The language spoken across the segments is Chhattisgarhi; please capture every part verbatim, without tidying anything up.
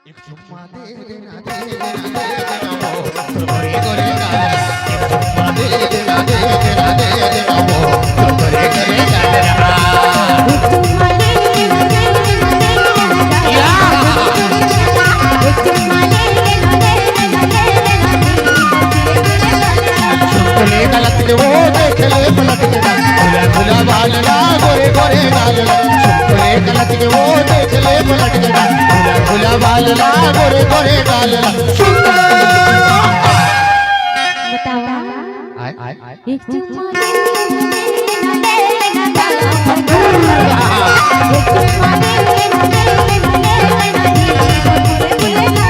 एक चुम्मा दे देना, दे देना, दे देना वो, तो गोरे गोरे गाल। एक चुम्मा दे देना, दे देना, दे देना वो, तो गोरे गोरे गाल। या। चुप ले गलत के वो देख ले पलट के, खुला खुला बाल ला गोरे गोरे गाल ला। चुप ले गलत के वो देख ले पलट के, खुला खुला बाल ला गोरे गोरे गाल ला। बतावा। आय, आय, आय। एक चुम्मा दे ना, दे ना, दे ना, एक चुम्मा दे ना, दे ना, दे ना, दे ना, दे ना।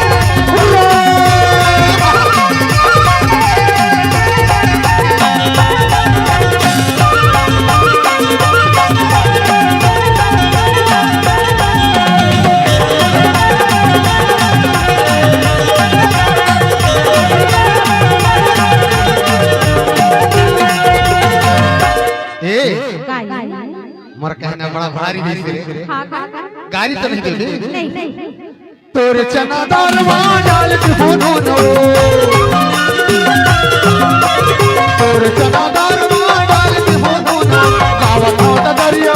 ए, गाली। मोर कहना बड़ा भारी भी रे। हाँ, हाँ, हाँ। गाली तो नहीं देबे? नहीं, नहीं। तोर चना दाल मा डाल के हो नूनो। तोर चना दाल मा डाल के हो नूनो। गावत हो ददरिया।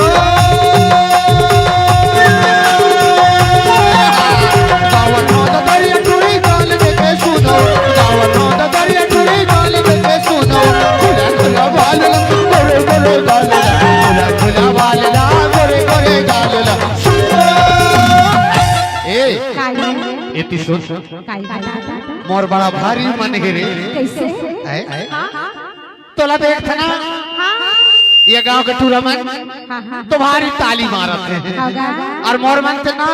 गावत हो ददरिया टुरी गाल में के सुनो। गावत हो ददरिया टुरी गाल में के सुनो। खुला खुला बाल ला, गोरे गोरे गाल ला। खुला खुला बाल ला, गोरे गोरे गाल ला। ए, काई? एती सुन। काई बता? मोर बड़ा भारी मन हे रे। कैसे? हैं? हाँ, हाँ। तोला देख था ना? हाँ। ये गांव के टूरा मन हाँ, हाँ। तो भारी ताली मारत हे। होगा। और मोर मन ते ना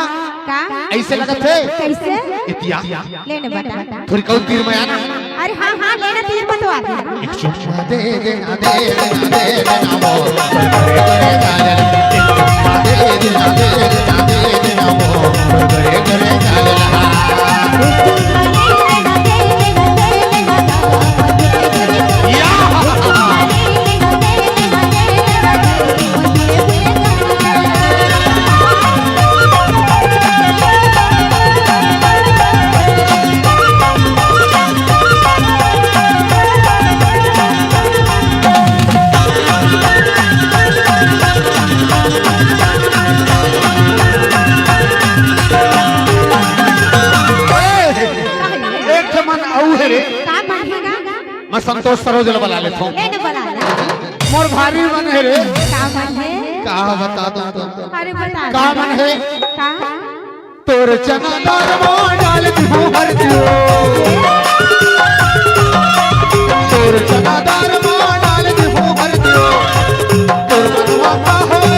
का? ऐसे लगत हे। कैसे? इतिया। ले ने बता। थोड़ी कौन तीर में आना। अरे हाँ, हाँ, ले ना तीर बतवा दे। एक चुम्मा दे देना, दे देना, दे देना वो। गोरे गोरे गाल ला। एक चुम्मा दे देना, दे देना, दे देना वो। गोरे गोरे गाल ला। या। एक ठे मन अउ हे रे। का मन हे गा? मैं संतोष सरोज ल बला लेथों। ले न बला ले। मोर भारी मन हे रे। का मन हे? का बता दो तो। अरे बता का दे। मन हे? का? तोर चना दाल मा डाल दिहूं हरदियो। तोर चना दाल मा डाल दिहूं हरदियो। तोर मनवा का होय?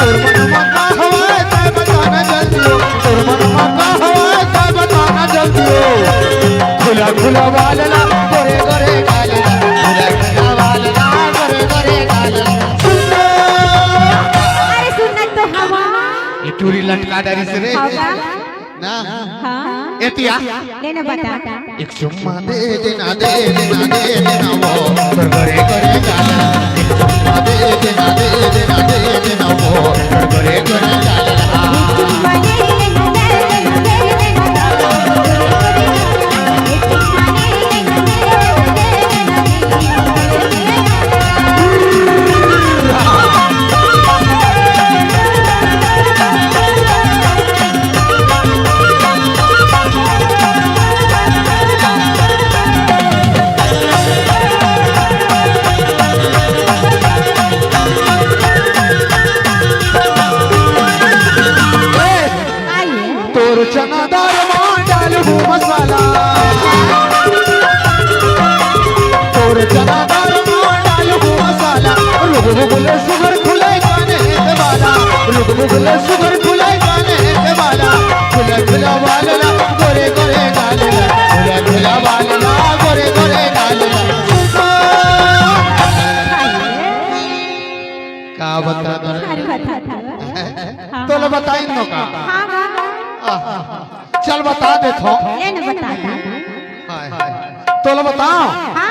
तोर मनवा का होय? तैं बताना जल्दी हो। तोर मनवा का होय? तैं बताना जल्दी हो। खुला खुला बाल ला, गोरे गोरे गाल ला। खुला खुला बाल ला, गोरे गोरे गाल ला। सुन ना। अरे सुन ना तो हवा। ये टूरी लटका डारी से रे। होगा। ना। हाँ। एतिया। ले ना बता। एक चुम्मा दे देना, दे देना, दे देना वो। गोरे गोरे गाल ला। एक चुम्मा दे देना, दे देना, दे देना वो। गोरे गोरे गाल ला। आइए। तोर चना दाल मा डालहूं मसाला। तोर चना दाल मा डालहूं मसाला। रुक रुक ले सुगर खुले गाने के बाला। रुक रुक ले सुगर खुले गाने के बाला। खुला खुला बाल ला, गोरे गोरे गाल ला। खुला खुला बाल ला, गोरे गोरे गाल ला। का बता दो? अरे बता दो। हाँ, तोला हाँ। बताई न का? हाँ, हाँ। आहा। चल बता देथों। ले न बता दे। हाय, हाय। तोला बताओ। हाँ।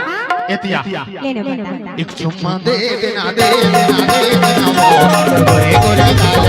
एतिया। ले न बता। एक चुम्मा दे देना, दे देना, दे देना वो। गोरे गोरे गाल